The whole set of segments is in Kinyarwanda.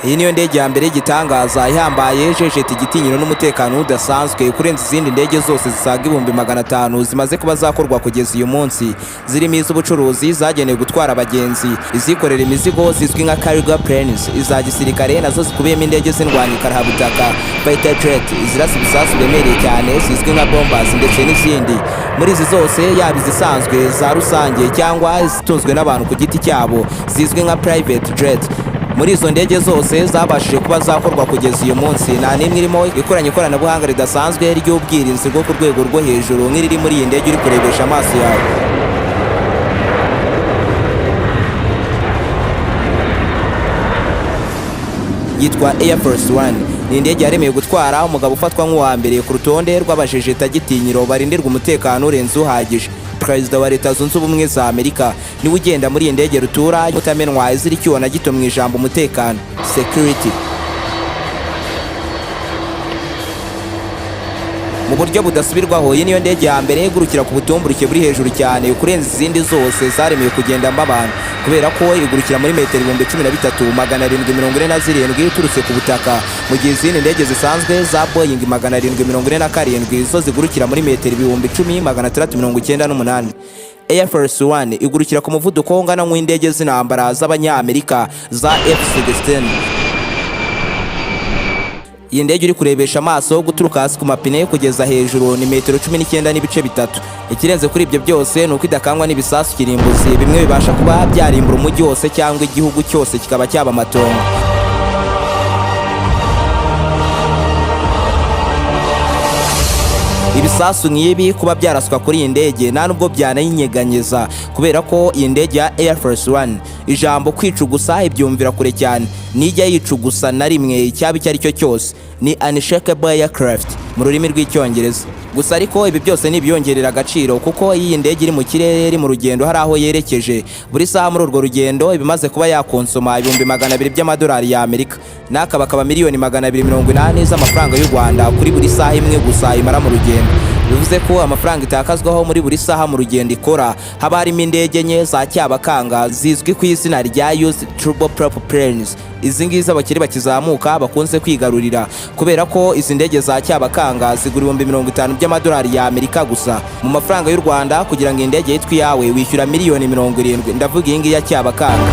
Iyi niyo ndege ya mbere y'igitangaza ihambaye, jejeta igitinyiro n'umutekano udasanzwe kurenza izindi ndege zose zisaga 500,000 zimaze kuba zakorwa kugeza uyu munsi, zirimo iz'ubucuruzi zagenewe gutwara abagenzi, izikorera imizigo zizwi nka cargo planes, iza gisirikare nazo zikubiyemo indege z'indwanyi karahabutaka, fighter jet, izirasa ibisasu biremereye cyane zizwi nka bombers, ndetse n'izindi. Muri izi zose, yaba izisanzwe za rusange cyangwa izitunzwe n'abantu ku giti cyabo zizwi nka private jet, muri izo ndege zose zabashije kuba zakorwa kugeza uyu munsi, nta n'imwe irimo ikoranye ikoranabuhanga ridasanzwe ry'ubwirinzi bwo ku rwego rwo hejuru nk'iriri muri iyi ndege uri kurebesha amaso yawe. Yitwa Air Force One. Ni indege yaremewe gutwara umugabo ufatwa nk'uwa mbere ku rutonde rw'abajejetagitinyiro barindirwa umutekano urenze uhagije. Perezida wa Leta Zunze Ubumwe za Amerika niwe ugenda muri iyi ndege rutura mutamenwa izira icyuho na gito mu ijambo umutekano, security. Mu buryo budasubirwaho, iyi niyo ndege ya mbere igurukira ku butumburuke buri hejuru cyane kurenza izindi zose zaremewe kugendamo abantu, kubera ko igurukira muri metero 13,747 uturutse ku butaka, mu gihe izindi ndege zisanzwe za Boeing 747 zo zigurukira muri metero 10,698. Air Force One igurukira ku muvuduko ungana nk'uw'indege z'intambara z'Abanyamerika za F-16. Iyi ndege uri kurebesha amaso, guturuka hasi ku mapine kugeza hejuru ni metero 19.3. Ikirenze kuri ibyo byose ni uko idakangwa n'ibisasu kirimbuzi, bimwe bibasha kuba byarimbura umujyi wose cyangwa igihugu cyose kikaba cyaba amatongo. Ibisasu nk'ibi kuba byaraswa kuri iyi ndege nta nubwo byanayinyeganyeza, kubera ko iyi ndege ya Air Force One ijambo kwicugusa ibyumvira kure cyane. Nijya yicugusa na rimwe icyaba icyo ari cyo cyose. Ni unshakable aircraft mu rurimi rw'Icyongereza. Gusa ariko ibi byose ni ibyongerera agaciro, kuko iyo iyi ndege iri mu kirere, iri mu rugendo, hari aho yerekeje, buri saha muri urwo rugendo iba imaze kuba yakonsoma 200,000 by'amadolari y'Amerika, n'aka bakaba 280,000,000 z'amafaranga y'u Rwanda kuri buri saha imwe gusa imara mu rugendo. Bivuze ko amafaranga itakazwaho muri buri saha mu rugendo ikora, haba harimo indege enye za cyabakanga zizwi ku izina rya used turboprop planes. Izi ngizi abakire bakizamuka bakunze kwigarurira, kubera ko izi ndege za cyabakanga zigura 50,000 by'amadolari y'Amerika gusa. Mu mafaranga y'u Rwanda, kugira ngo indege yitwe iyawe wishyura miliyoni 70, ndavuga iyi ngiyi ya cyabakanga.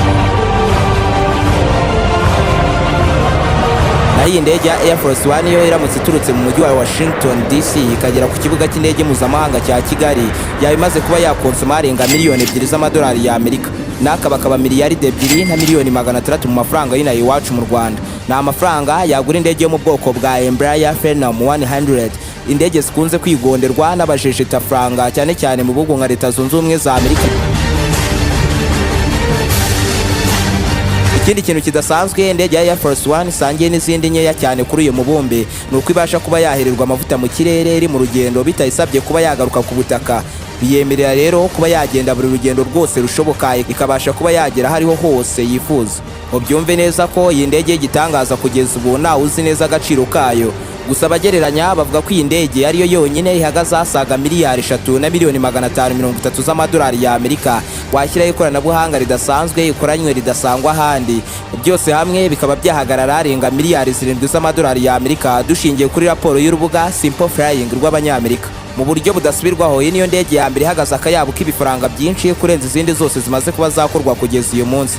Naho iyi ndege ya Air Force One yo, iramutse iturutse mu mujyi wa Washington DC ikagera ku kibuga cy'indege mpuzamahanga cya Kigali, yaba imaze kuba yakonsoma arenga miliyoni 2 z'amadolari y'Amerika, n'aka bakaba miliyaride 2 na miliyoni 600 mu mafaranga y'inaha iwacu mu Rwanda. Ni amafaranga yagura indege yo mu bwoko bwa Embraer Phenom 100, indege zikunze kwigonderwa n'abajejetafranga cyane cyane mu bihugu nka Leta Zunze Ubumwe za Amerika. Ikindi kintu kidasanzwe indege ya Air Force One isangiye n'izindi nkeya cyane kuri uyu mubumbe ni uko ibasha kuba yahererwa amavuta mu kirere iri mu rugendo, bitayisabye kuba yagaruka ku butaka. Biyemerera rero kuba yagenda buri rugendo rwose rushoboka, ikabasha kuba yagera aho ariho hose yifuza. Mubyumve neza ko iyi ndege y'igitangaza kugeza ubu ntawe uzi neza agaciro kayo. Gusa abagereranya bavuga ko iyi ndege ariyo yonyine ihagaze asaga miliyari 3 na miliyoni 530 z'amadolari y'Amerika. Washyiraho ikoranabuhanga ridasanzwe ikoranywe ridasangwa ahandi, byose hamwe bikaba byahagarara arenga miliyari 7 z'amadolari y'Amerika, dushingiye kuri raporo y'urubuga Simple Flying rw'Abanyamerika. Mu buryo budasubirwaho, iyi niyo ndege ya mbere ihagaze akayabo k'ibifaranga byinshi kurenza izindi zose zimaze kuba zakorwa kugeza uyu munsi.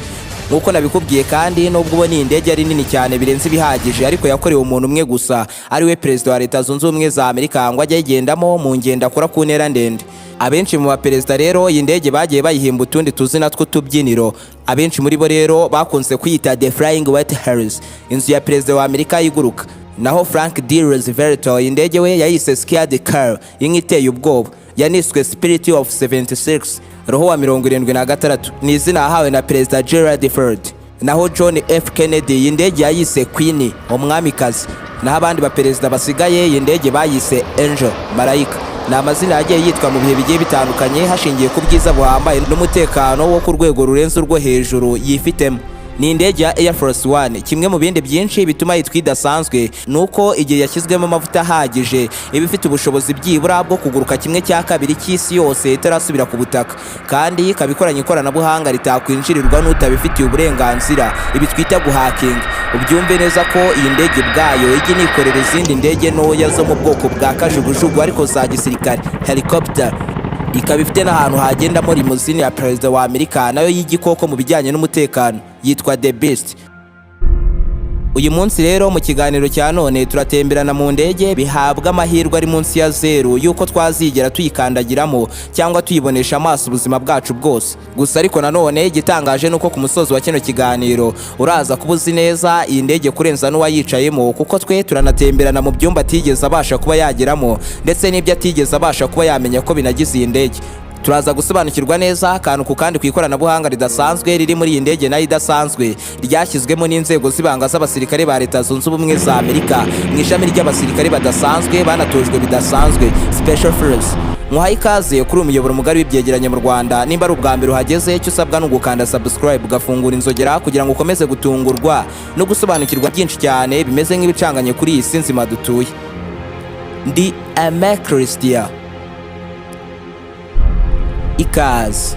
Nk'uko nabikubwiye kandi, nubwo ubona iyi ndege ari nini cyane birenze ibihagije, ariko yakorewe umuntu umwe gusa, ari we perezida wa Leta Zunze Ubumwe za Amerika, ngo ajye ayigendamo mu ngendo akora ku ntera ndende. Abenshi mu baperezida rero, iyi ndege bagiye bayihimba utundi tuzina tw'utubyiniro. Abenshi muri bo rero bakunze kuyita The Flying White House, inzu ya perezida wa Amerika iguruka. Naho Frank D Roosevelt, iyi ndege we yayise Scared Cow, inka iteye ubwoba. Yaniswe Spirit of 76, roho wa 76, ni izina yahawe na Perezida Gerald Ford. Naho John F Kennedy, iyi ndege yayise Queen, umwamikazi. Naho abandi baperezida basigaye, iyi ndege bayise Angel, marayika. Ni amazina yagiye yitwa mu bihe bigiye bitandukanye, hashingiye ku bwiza buhambaye n'umutekano wo ku rwego rurenze urwo hejuru yifitemo. Ni indege ya Air Force One. Kimwe mu bindi byinshi bituma yitwa idasanzwe ni uko igihe yashyizwemo amavuta ahagije, iba ifite ubushobozi byibura bwo kuguruka 1/2 cy'isi yose itarasubira ku butaka, kandi ikaba ikoranye ikoranabuhanga ritakwinjirirwa n'utabifitiye uburenganzira, ibi twita guhakinga. Ubyumve neza ko iyi ndege ubwayo ijya inikorera izindi ndege ntoya zo mu bwoko bwa kajugujugu ariko za gisirikare, helicopter. Ikaba ifite n'ahantu hagendamo limousine ya perezida wa Amerika, nayo y'igikoko mu bijyanye n'umutekano, yitwa The Beast. Uyu munsi rero mu kiganiro cya none turatemberana mu ndege bihabwa amahirwe ari munsi ya zeru y'uko twazigera tuyikandagiramo cyangwa tuyibonesha amaso ubuzima bwacu bwose. Gusa ariko nanone igitangaje ni uko ku musozi wa kino kiganiro uraza kuba uzi neza iyi ndege kurenza n'uwayicayemo, kuko twe turanatemberana mu byumba atigeze abasha kuba yageramo, ndetse n'ibyo atigeze abasha kuba yamenya ko binagize iyi ndege. Turaza gusobanukirwa neza akantu ku kandi ku ikoranabuhanga ridasanzwe riri muri iyi ndege nayo idasanzwe, ryashyizwemo n'inzego z'ibanga z'abasirikare ba Leta Zunze Ubumwe za Amerika mu ishami ry'abasirikare badasanzwe banatojwe bidasanzwe, Special Force. Muhaye ikaze kuri uyu muyoboro mugari w'ibyegeranyo mu Rwanda. Nimba ari ubwa mbere uhageze, icyo usabwa ni ugukanda subscribe, ugafungura inzogera kugira ngo ukomeze gutungurwa no gusobanukirwa byinshi cyane bimeze nk'ibicanganye kuri iyi si nzima dutuye. Ndi Aime Christian, ikaze.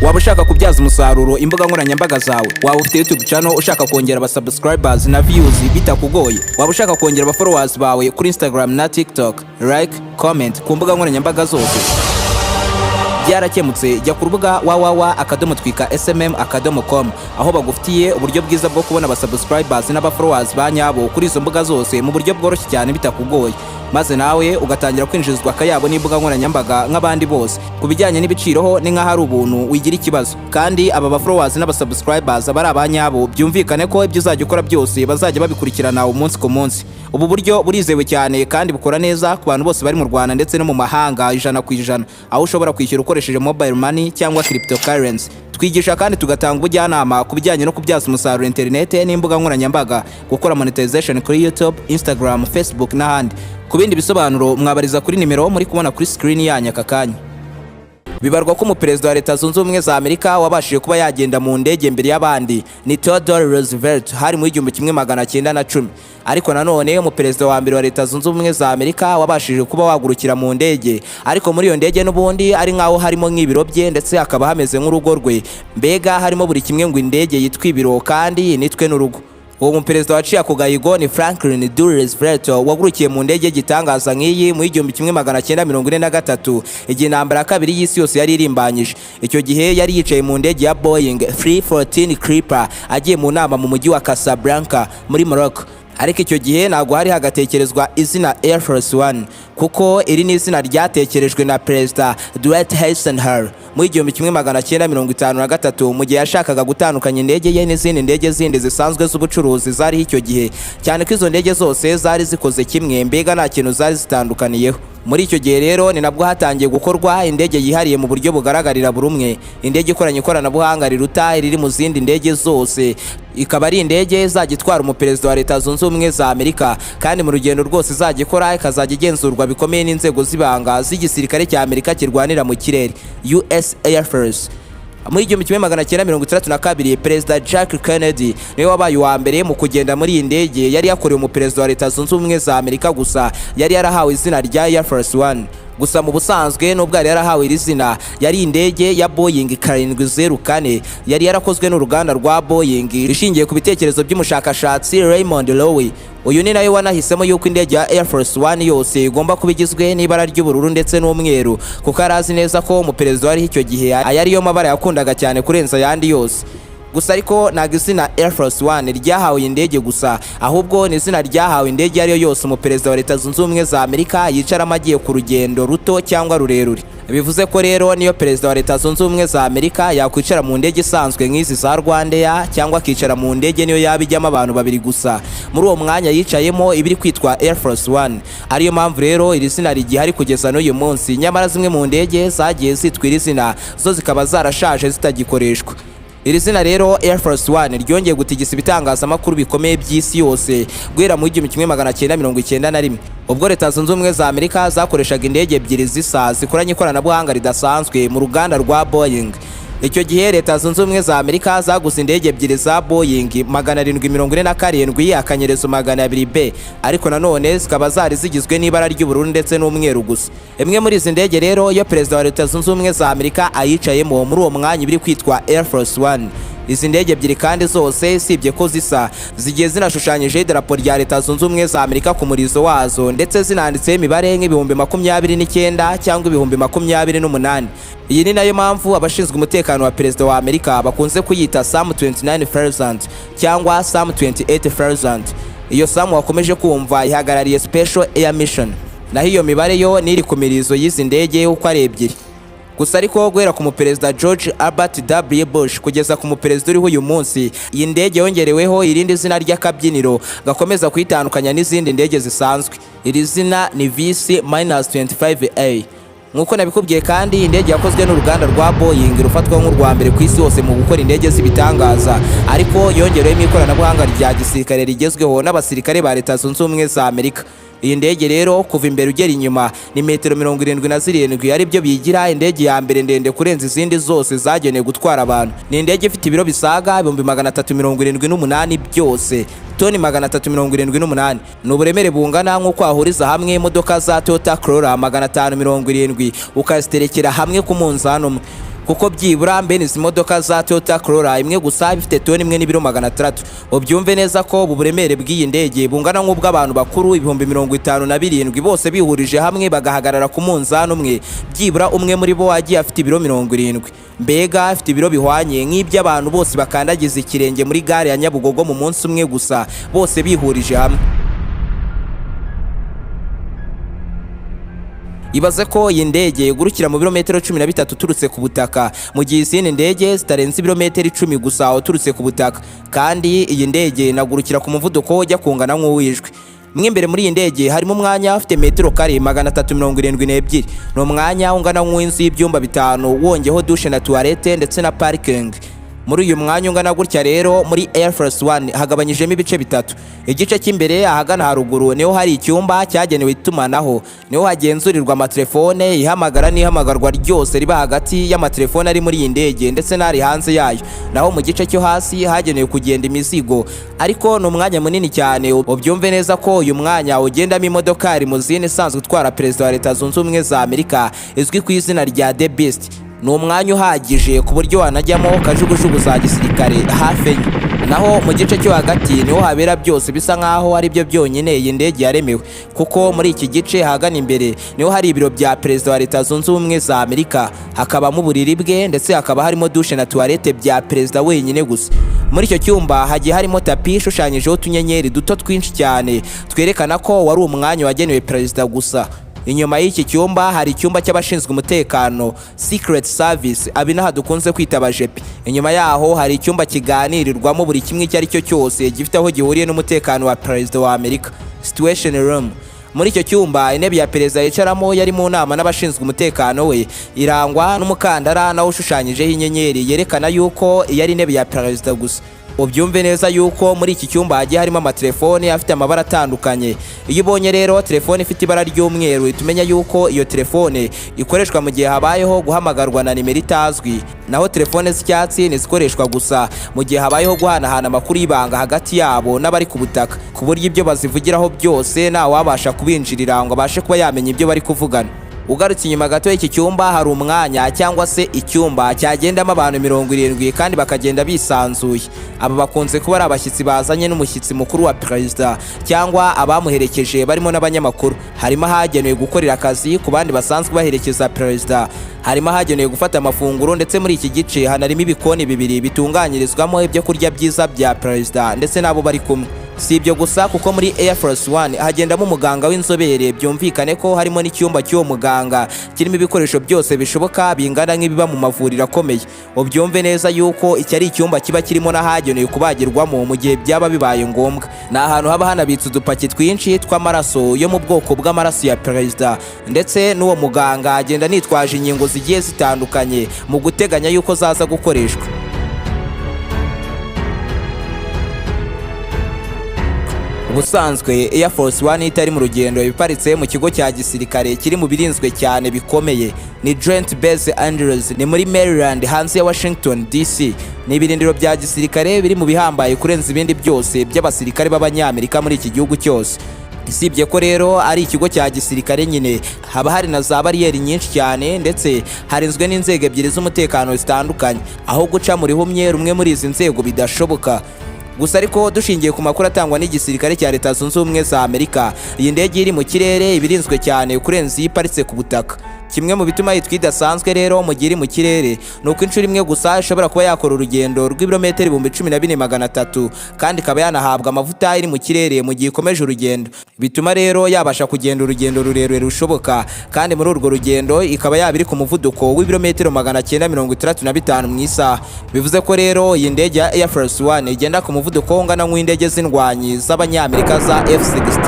Waba ushaka kubyaza umusaruro imbuga nkoranyambaga zawe? Waba ufite YouTube channel ushaka kongera aba subscribers na views bitakugoye? Waba ushaka kongera aba followers bawe kuri Instagram na TikTok, like, comment ku mbuga nkoranyambaga zose? Byarakemutse. Jya ku rubuga www.twikasmm.com, aho bagufitiye uburyo bwiza bwo kubona aba subscribers n'aba followers ba nyabo kuri izo mbuga zose mu buryo bworoshye cyane bitakugoye, maze nawe ugatangira kwinjizwa akayabo n'imbuga nkoranyambaga nk'abandi bose. Ku bijyanye n'ibiciro ho ni nk'aho ari ubuntu, wigira ikibazo. Kandi aba ba followers n'aba subscribers aba ari abanyabo, byumvikane ko ibyo uzajya ukora byose bazajya babikurikirana umunsi ku munsi. Ubu buryo burizewe cyane kandi bukora neza ku bantu bose bari mu Rwanda ndetse no mu mahanga 100%, aho ushobora kwishyura ukoresheje mobile money cyangwa cryptocurrency. Twigisha kandi tugatanga ubujyanama ku bijyanye no kubyaza umusaruro interinete n'imbuga nkoranyambaga, gukora monetization kuri YouTube, Instagram, Facebook n'ahandi. Ku bindi bisobanuro mwabariza kuri nimero muri kubona kuri screen yanyu aka kanya. Bibarwa ko umuperezida wa Leta Zunze Ubumwe za Amerika wabashije kuba yagenda mu ndege mbere y'abandi ni Theodore Roosevelt, hari mu 1910. Ariko nanone umuperezida wa mbere wa Leta Zunze Ubumwe za Amerika wabashije kuba wagurukira mu ndege, ariko muri iyo ndege n'ubundi ari nk'aho harimo nk'ibiro bye, ndetse hakaba hameze nk'urugo rwe, mbega harimo buri kimwe ngo indege yitwe ibiro kandi initwe n'urugo, uwo muperezida waciye ako gahigo ni Franklin D. Roosevelt, wagurukiye mu ndege y'igitangaza nk'iyi mu 1943, igihe intambara ya kabiri y'isi yose yari irimbanyije. Icyo gihe yari yicaye mu ndege ya Boeing 314 Clipper agiye mu nama mu mujyi wa Casablanca muri Morocco. Ariko icyo gihe ntabwo hari hagatekerezwa izina Air Force One, kuko iri ni izina ryatekerejwe na Perezida Dwight Eisenhower mu 1953, mu gihe yashakaga gutandukanya indege ye n'izindi ndege zindi zisanzwe z'ubucuruzi zariho icyo gihe, cyane ko izo ndege zose zari zikoze kimwe, mbega nta kintu zari zitandukaniyeho. Muri icyo gihe rero ni nabwo hatangiye gukorwa indege yihariye mu buryo bugaragarira buri umwe, indege ikoranye ikoranabuhanga riruta iriri mu zindi ndege zose, ikaba ari indege izajya itwara umuperezida wa Leta Zunze Ubumwe za Amerika, kandi mu rugendo rwose izajya ikora ikazajya igenzurwa bikomeye n'inzego z'ibanga z'igisirikare cya Amerika kirwanira mu kirere, US Air Force. Muri 1962, Perezida Jack Kennedy niwe wabaye uwa mbere mu kugenda muri iyi ndege yari yakorewe umuperezida wa Leta Zunze Ubumwe za Amerika gusa, yari yarahawe izina rya Air Force One. Gusa mu busanzwe nubwo yari yarahawe iri zina, yari indege ya Boeing 704 yari yarakozwe n'uruganda rwa Boeing, ishingiye ku bitekerezo by'umushakashatsi Raymond Loewy. Uyu ni nawe wanahisemo yuko indege ya Air Force One yose igomba kuba igizwe n'ibara ry'ubururu ndetse n'umweru, kuko yari azi neza ko umuperezida wariho icyo gihe aya ariyo mabara yakundaga cyane kurenza ayandi yose. Gusa ariko ntabwo izina Air Force One ryahawe iyi ndege gusa, ahubwo ni izina ryahawe indege iyo ari yo yose umuperezida wa Leta Zunze Ubumwe za Amerika yicaramo agiye ku rugendo ruto cyangwa rurerure. Bivuze ko rero niyo perezida wa Leta Zunze Ubumwe za Amerika yakwicara mu ndege isanzwe nk'izi za RwandAir, cyangwa akicara mu ndege niyo yaba ijyamo abantu babiri gusa, muri uwo mwanya yicayemo iba iri kwitwa Air Force One. Ariyo mpamvu rero iri zina rigihari kugeza n'uyu munsi, nyamara zimwe mu ndege zagiye zitwa iri zina zo zikaba zarashaje zitagikoreshwa. Iri zina rero Air Force One ryongeye gutigisa ibitangazamakuru bikomeye by'isi yose guhera mu 1991, ubwo Leta Zunze Ubumwe za Amerika zakoreshaga indege ebyiri zisa zikoranye ikoranabuhanga ridasanzwe mu ruganda rwa Boeing. Icyo gihe Leta Zunze Ubumwe za Amerika zaguze indege ebyiri za Boeing 747-200B, ariko nanone zikaba zari zigizwe n'ibara ry'ubururu ndetse n'umweru gusa. Imwe muri izi ndege rero, iyo perezida wa Leta Zunze Ubumwe za Amerika ayicayemo muri uwo mwanya, ibiri kwitwa Air Force One. Izi ndege ebyiri kandi zose, usibye ko zisa, zigiye zinashushanyijeho idarapo rya Leta Zunze Ubumwe za Amerika ku murizo wazo, ndetse zinanditseho imibare nk'ibihumbi 29 cyangwa 28,000. Iyi ni nayo mpamvu abashinzwe umutekano wa perezida wa Amerika bakunze kuyita SAM 29,000 cyangwa SAM 28,000. Iyo SAM wakomeje kumva ihagarariye Special Air Mission, naho iyo mibare yo niri ku mirizo y'izi ndege uko ari ebyiri gusa. Ariko guhera ku muperezida George Albert W Bush kugeza ku muperezida uriho uyu munsi, iyi ndege yongereweho irindi zina ry'akabyiniro gakomeza kuyitandukanya n'izindi ndege zisanzwe. Iri zina ni VC-25A. Nk'uko nabikubwiye kandi, indege yakozwe n'uruganda rwa Boeing, rufatwa nk'urwa mbere ku isi hose mu gukora indege z'ibitangaza, ariko yongerewemo ikoranabuhanga rya gisirikare rigezweho n'abasirikare ba Leta Zunze Ubumwe za Amerika. Iyi ndege rero, kuva imbere ugera inyuma ni metero 77, aribyo bigira indege ya mbere ndende kurenza izindi zose zagenewe gutwara abantu. Ni indege ifite ibiro bisaga 378,000 byose, toni 378. Ni uburemere bungana nk'uko wahuriza hamwe imodoka za Toyota Corolla 570 ukaziterekera hamwe ku munzani umwe, kuko byibura mbene izi modoka za Toyota Corolla imwe gusa ifite toni imwe n'ibiro 600. Ubyumve neza ko ubu buremere bw'iyi ndege bungana nk'ubw'abantu bakuru 57,000 bose bihurije hamwe bagahagarara ku munzani umwe, byibura umwe muri bo agiye afite ibiro 70. Mbega afite ibiro bihwanye nk'iby'abantu bose bakandagiza ikirenge muri gare ya Nyabugogo mu munsi umwe gusa, bose bihurije hamwe. Ibaze ko iyi ndege igurukira mu birometero 13 uturutse ku butaka, mu gihe izindi ndege zitarenze ibirometero 10 gusa uturutse ku butaka. Kandi iyi ndege inagurukira ku muvuduko ujya kungana nk'uw'ijwi. Mo imbere muri iyi ndege harimo umwanya ufite metero kare 372. Ni umwanya ungana nk'uw'inzu y'ibyumba bitanu, wongeyeho douche na toilette ndetse na parking. Muri uyu mwanya ungana gutya rero muri Air Force One hagabanyijemo ibice bitatu. Igice cy'imbere ahagana haruguru niho hari icyumba cyagenewe itumanaho, niho hagenzurirwa amatelefone, ihamagara n'ihamagarwa ryose riba hagati y'amatelefone ari muri iyi ndege ndetse n'ari hanze yayo. Naho mu gice cyo hasi hagenewe kugenda imizigo, ariko ni umwanya munini cyane. Ubyumve neza ko uyu mwanya ugendamo imodoka limousine isanzwe itwara perezida wa Leta Zunze Ubumwe za Amerika izwi ku izina rya The Beast. Ni umwanya uhagije ku buryo wanajyamo kajugujugu za gisirikare hafi enye. Naho mu gice cyo hagati niho habera byose, bisa nkaho ari byo byonyine iyi ndege yaremewe, kuko muri iki gice ahagana imbere niho hari ibiro bya perezida wa Leta Zunze Ubumwe za Amerika, hakabamo uburiri bwe, ndetse hakaba harimo douche na toilette bya perezida wenyine gusa. Muri icyo cyumba hagiye harimo tapi ishushanyijeho utunyenyeri duto twinshi cyane twerekana ko wari umwanya wagenewe perezida gusa. Inyuma y'iki cyumba hari icyumba cy'abashinzwe umutekano, Secret Service, abinaha dukunze kwita abajepe. Inyuma yaho hari icyumba kiganirirwamo buri kimwe icyo ari cyo cyose gifite aho gihuriye n'umutekano wa perezida wa Amerika, Situation Room. Muri icyo cyumba, intebe ya perezida yicaramo yari mu nama n'abashinzwe umutekano we irangwa n'umukandara nawo ushushanyijeho inyenyeri yerekana yuko iyo ari intebe ya perezida gusa. Ubyumve neza yuko muri iki cyumba hagiye harimo amatelefone afite amabara atandukanye. Iyo ubonye rero telefone ifite ibara ry'umweru, uhita umenya yuko iyo telefone ikoreshwa mu gihe habayeho guhamagarwa na nimero itazwi. Naho telefone z'icyatsi ni izikoreshwa gusa mu gihe habayeho guhanahana amakuru y'ibanga hagati yabo n'abari ku butaka, ku buryo ibyo bazivugiraho byose ntawabasha kubinjirira ngo abashe kuba yamenya ibyo bari kuvugana. Ugarutse inyuma gato y'iki cyumba hari umwanya cyangwa se icyumba cyagendamo abantu 70 kandi bakagenda bisanzuye. Aba bakunze kuba ari abashyitsi bazanye n'umushyitsi mukuru wa perezida cyangwa abamuherekeje barimo n'abanyamakuru. Harimo ahagenewe gukorera akazi ku bandi basanzwe baherekeza perezida, harimo ahagenewe gufata amafunguro, ndetse muri iki gice hanarimo ibikoni bibiri bitunganyirizwamo ibyo kurya byiza bya perezida ndetse n'abo bari kumwe. Si ibyo gusa, kuko muri Air Force One hagendamo umuganga w'inzobere. Byumvikane ko harimo n'icyumba cy'uwo muganga kirimo ibikoresho byose bishoboka bingana nk'ibiba mu mavuriro akomeye. Ubyumve neza yuko iki ari icyumba kiba kirimo n'ahagenewe kubagirwamo mu gihe byaba bibaye ngombwa. Ni ahantu haba hanabitse udupaki twinshi tw'amaraso yo mu bwoko bw'amaraso ya perezida, ndetse n'uwo muganga agenda anitwaje inkingo zigiye zitandukanye mu guteganya yuko zaza gukoreshwa. Ubwo rero muri iki cyumba harimo n'ahagenewe gukorera akazi ku bandi basanzwe baherekeza perezida. Ubusanzwe Air Force One itari mu rugendo iparitse mu kigo cya gisirikare kiri mu birinzwe cyane bikomeye, ni Joint Base Andrews, ni muri Maryland, hanze ya Washington DC. Ni ibirindiro bya gisirikare biri mu bihambaye kurenza ibindi byose by'abasirikare b'Abanyamerika muri iki gihugu cyose. Isibye ko rero ari ikigo cya gisirikare nyine, haba hari na za bariyeri nyinshi cyane, ndetse harinzwe n'inzego ebyiri z'umutekano zitandukanye, aho guca mu rihumye rumwe muri izi nzego bidashoboka. Gusa ariko dushingiye ku makuru atangwa n'igisirikare cya Leta Zunze Ubumwe za Amerika, iyi ndege iri mu kirere ibirinzwe cyane kurenza iyo iparitse ku butaka. Kimwe mu bituma yitwa idasanzwe rero mu gihe iri mu kirere ni uko inshuro imwe gusa ishobora kuba yakora urugendo rw'ibirometero 14,300, kandi ikaba yanahabwa amavuta iri mu kirere mu gihe ikomeje urugendo. Bituma rero yabasha kugenda urugendo rurerure rushoboka, kandi muri urwo rugendo ikaba yaba iri ku muvuduko w'ibirometero 965 mu isaha. Bivuze ko rero iyi ndege ya Air Force One igenda ku muvuduko ungana nk'uw'indege z'indwanyi z'Abanyamerika za F-16.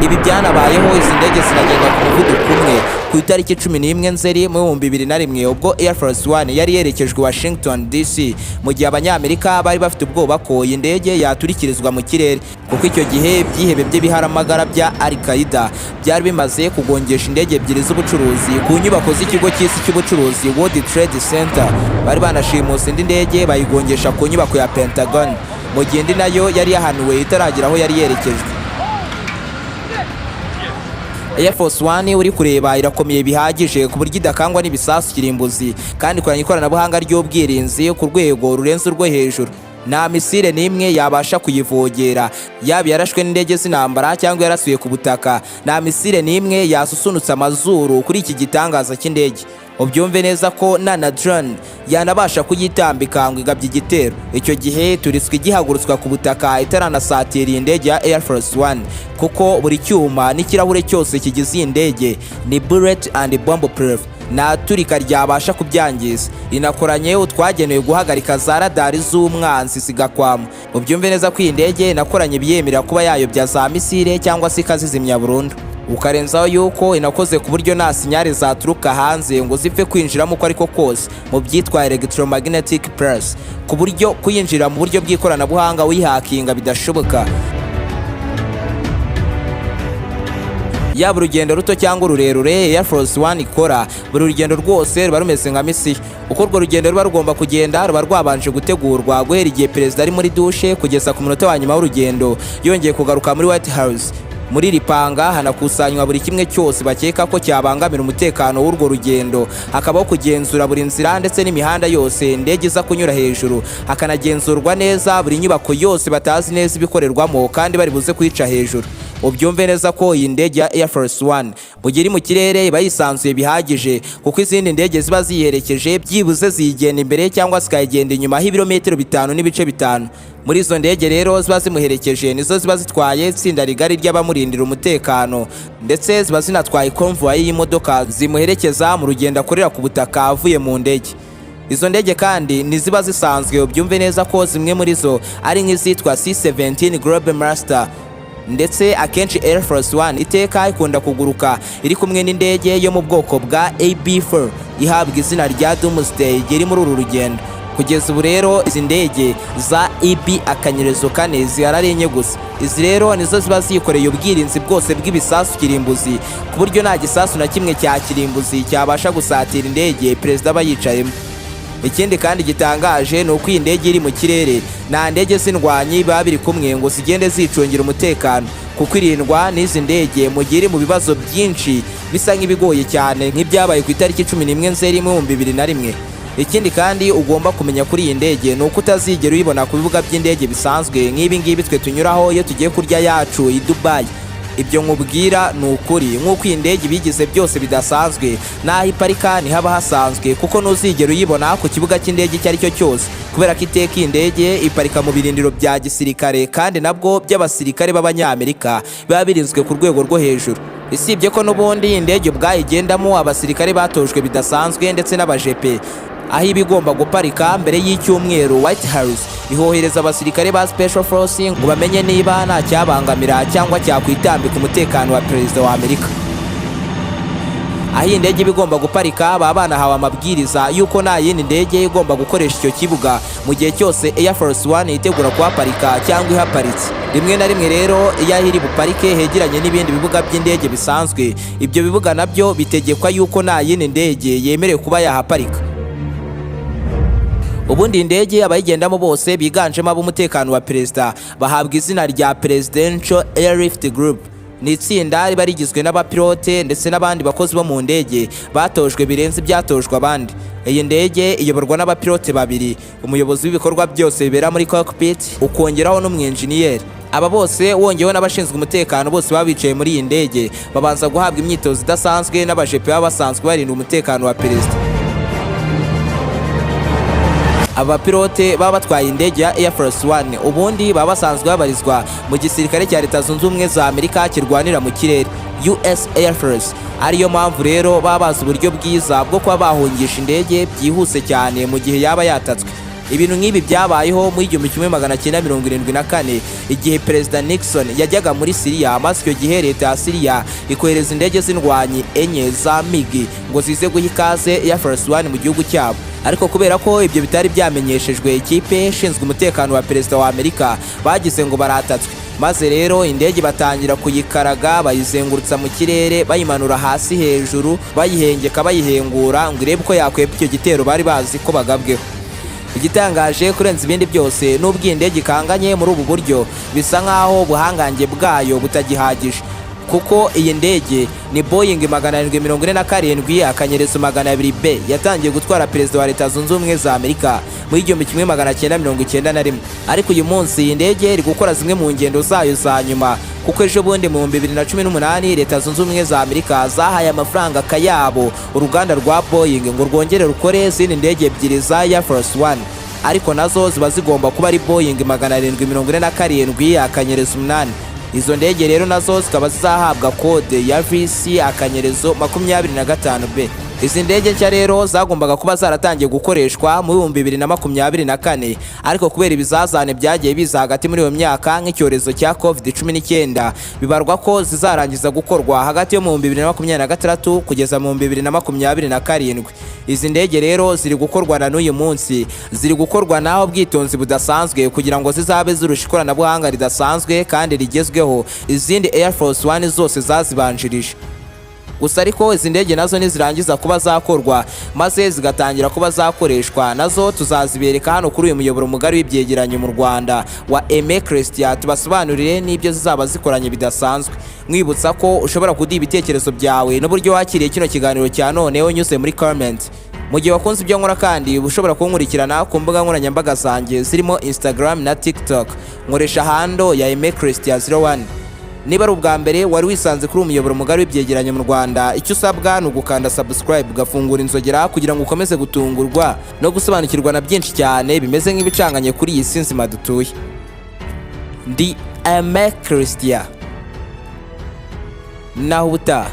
Ibi byanabayeho, izi ndege zinagenda ku muvuduko umwe ku itariki 11 Nzeri mu 2001, ubwo Air Force One yari yerekejwe Washington DC, mu gihe Abanyamerika bari bafite ubwoba ko iyi ndege yaturikirizwa mu kirere, kuko icyo gihe ibyihebe by'ibiharamagara bya Al Qaeda byari bimaze kugongesha indege ebyiri z'ubucuruzi ku nyubako z'ikigo cy'isi cy'ubucuruzi, World Trade Center. Bari banashimuse indi ndege bayigongesha ku nyubako ya Pentagon, mu gihe indi nayo yari yahanuwe itaragera aho yari yerekejwe. Air Force One uri kureba irakomeye bihagije ku buryo idakangwa n'ibisasu kirimbuzi, kandi ikoranye ikoranabuhanga ry'ubwirinzi ku rwego rurenze urwo hejuru. Nta misile n'imwe yabasha kuyivogera, yaba yarashwe n'indege z'intambara cyangwa yarasuye ku butaka. Nta misile n'imwe yasusunutse amazuru kuri iki gitangaza cy'indege. Ubyumve neza ko nta na drone yanabasha kuyitambika ngo igabye igitero. Icyo gihe turiswe igihagurutswa ku butaka itaranasatira iyi ndege ya Air Force One, kuko buri cyuma n'ikirahure cyose kigize iyi ndege ni bullet and bomb proof, nta turika ryabasha kubyangiza. Inakoranye utwagenewe guhagarika za radari z'umwanzi zigakwama. Ubyumve neza ko iyi ndege inakoranye ibiyemerera kuba yayobya za misile cyangwa se ikazizimya burundu. Ukarenzaho yuko inakoze ku buryo nta signal zaturuka hanze ngo zipfe kwinjiramo uko ariko kose, mu byitwa electromagnetic pulse, ku buryo kuyinjira mu buryo bw'ikoranabuhanga wihakinga bidashoboka. Yaba urugendo ruto cyangwa ururerure Air Force One ikora, buri rugendo rwose ruba rumeze nka misiyo. Uko urwo rugendo ruba rugomba kugenda ruba rwabanje gutegurwa guhera igihe perezida ari muri dushe kugeza ku munota wa nyuma w'urugendo yongeye kugaruka muri White House. Muri iri panga hanakusanywa buri kimwe cyose bakeka ko cyabangamira umutekano w'urwo rugendo. Hakabaho kugenzura buri nzira ndetse n'imihanda yose indege iza kunyura hejuru, hakanagenzurwa neza buri nyubako yose batazi neza ibikorerwamo kandi bari buze kuyica hejuru. Ubyumve neza ko iyi ndege ya Air Force One mu gihe iri mu kirere iba yisanzuye bihagije, kuko izindi ndege ziba ziyiherekeje byibuze ziyigenda imbere cyangwa zikayigenda inyuma h'ibirometero 5.5. Muri izo ndege rero ziba zimuherekeje nizo ziba zitwaye itsinda rigari ry'abamurindira umutekano, ndetse ziba zinatwaye convoy y'imodoka zimuherekeza mu rugendo akorera ku butaka avuye mu ndege. Izo ndege kandi ntiziba zisanzwe. Ubyumve neza ko zimwe muri zo ari nk'izitwa C-17 Globemaster, ndetse akenshi Air Force One iteka ikunda kuguruka iri kumwe n'indege yo mu bwoko bwa AB4 ihabwa izina rya Doomsday iri muri uru rugendo. Kugeza ubu rero izi ndege za EB akanyerezo kane zihari ari enye gusa. Izi rero nizo ziba zikoreye ubwirinzi bwose bw'ibisasu kirimbuzi, ku buryo nta gisasu na kimwe cya kirimbuzi cyabasha gusatira indege perezida aba yicayemo. Ikindi kandi gitangaje ni uko iyi ndege iri mu kirere nta ndege z'indwanyi biba biri kumwe ngo zigende zicungira umutekano, kuko irindwa n'izi ndege mu gihe iri mu bibazo byinshi bisa nk'ibigoye cyane, nk'ibyabaye ku itariki 11 Nzeri mu 2001. Ikindi kandi ugomba kumenya kuri iyi ndege ni uko utazigera uyibona ku bibuga by'indege bisanzwe nk'ibi ngibi twe tunyuraho iyo tugiye kurya yacu i Dubai. Ibyo nkubwira ni ukuri. Nk'uko iyi ndege ibigize byose bidasanzwe, n'aho iparika ntihaba hasanzwe, kuko ntuzigera uyibona ku kibuga cy'indege icyo ari cyo cyose, kubera ko iteka iyi ndege iparika mu birindiro bya gisirikare, kandi nabwo by'abasirikare b'Abanyamerika biba birinzwe ku rwego rwo hejuru. Isibye ko n'ubundi iyi ndege ubwayo igendamo abasirikare batojwe bidasanzwe ndetse n'abajepe, aho iba igomba guparika mbere y'icyumweru, White House ihohereza abasirikare ba Special Force ngo bamenye niba nta cyabangamira cyangwa cyakwitambika umutekano wa perezida wa Amerika. Aho iyi ndege iba igomba guparika, baba banahawe amabwiriza y'uko nta yindi ndege igomba gukoresha icyo kibuga mu gihe cyose Air Force One yitegura kuhaparika cyangwa ihaparitse. Rimwe na rimwe rero, iyo aho iri buparike hegeranye n'ibindi bibuga by'indege bisanzwe, ibyo bibuga nabyo bitegekwa yuko nta yindi ndege yemerewe kuba yahaparika. Ubundi indege abayigendamo bose biganjemo ab'umutekano wa perezida bahabwa izina rya Presidential Airlift Group. Ni itsinda riba rigizwe n'abapilote ndetse n'abandi bakozi bo mu ndege batojwe birenze ibyatojwe abandi. Iyi ndege iyoborwa n'abapilote babiri, umuyobozi w'ibikorwa byose bibera muri cockpit, ukongeraho n'umwenjeniyeri. Aba bose wongeyeho n'abashinzwe umutekano bose baba bicaye muri iyi ndege babanza guhabwa imyitozo idasanzwe n'abajepe baba basanzwe barinda umutekano wa perezida. Abapilote baba batwaye indege ya Air Force One ubundi baba basanzwe babarizwa mu gisirikare cya Leta Zunze Ubumwe za Amerika kirwanira mu kirere, US Air Force. Ariyo mpamvu rero baba bazi uburyo bwiza bwo kuba bahungisha indege byihuse cyane mu gihe yaba yatatswe. Ibintu nk'ibi byabayeho muri 1974, igihe Perezida Nixon yajyaga muri Siriya, maze icyo gihe leta ya Siriya ikohereza indege z'indwanyi enye za MiG ngo zize guha ikaze Air Force One mu gihugu cyabo. Ariko kubera ko ibyo bitari byamenyeshejwe ikipe ishinzwe umutekano wa perezida wa Amerika, bagize ngo baratatswe, maze rero indege batangira kuyikaraga, bayizengurutsa mu kirere, bayimanura hasi hejuru, bayihengeka, bayihengura ngo irebe uko yakwepa icyo gitero bari bazi ko bagabweho. Igitangaje kurenza ibindi byose, n'ubwo iyi ndege ikanganye muri ubu buryo, bisa nk'aho ubuhangange bwayo butagihagije, kuko iyi ndege ni Boeing 747-200B yatangiye gutwara perezida wa Leta Zunze Ubumwe za Amerika muri 1991. Ariko uyu munsi iyi ndege iri gukora zimwe mu ngendo zayo za nyuma, kuko ejo bundi mu 2018 Leta Zunze Ubumwe za Amerika zahaye amafaranga akayabo uruganda rwa Boeing ngo rwongere rukore izindi ndege ebyiri za Air Force One, ariko nazo ziba zigomba kuba ari Boeing 747-8. Izo ndege rero nazo zikaba zizahabwa kode ya VC *25B. Izi ndege nshya rero zagombaga kuba zaratangiye gukoreshwa mu 2024, ariko kubera ibizazane byagiye biza hagati muri iyo myaka nk'icyorezo cya COVID-19, bibarwa ko zizarangiza gukorwa hagati yo mu 2026 kugeza mu 2027. Izi ndege rero ziri gukorwa na n'uyu munsi, ziri gukorwa naho ubwitonzi budasanzwe kugira ngo zizabe zirusha ikoranabuhanga ridasanzwe kandi rigezweho izindi Air Force One zose zazibanjirije. Gusa ariko izi ndege nazo nizirangiza kuba zakorwa maze zigatangira kuba zakoreshwa, nazo tuzazibereka hano kuri uyu muyoboro mugari w'ibyegeranyo mu Rwanda wa Aime Christian, tubasobanurire n'ibyo zizaba zikoranye bidasanzwe. Mwibutsa ko ushobora kuduha ibitekerezo byawe n'uburyo wakiriye kino kiganiro cya none unyuze muri comment. Mu gihe wakunze ibyo nkora kandi, uba ushobora kunkurikirana ku mbuga nkoranyambaga zanjye zirimo Instagram na TikTok, nkoresha handle ya Aime Christian 01. Niba ari ubwa mbere wari wisanze kuri umuyoboro mugari w'ibyegeranyo mu Rwanda, icyo usabwa ni ugukanda subscribe, ugafungura inzogera kugira ngo ukomeze gutungurwa no gusobanukirwa na byinshi cyane bimeze nk'ibicanganye kuri iyi si nzima dutuye. Ndi Aime Christian, naho ubutaha.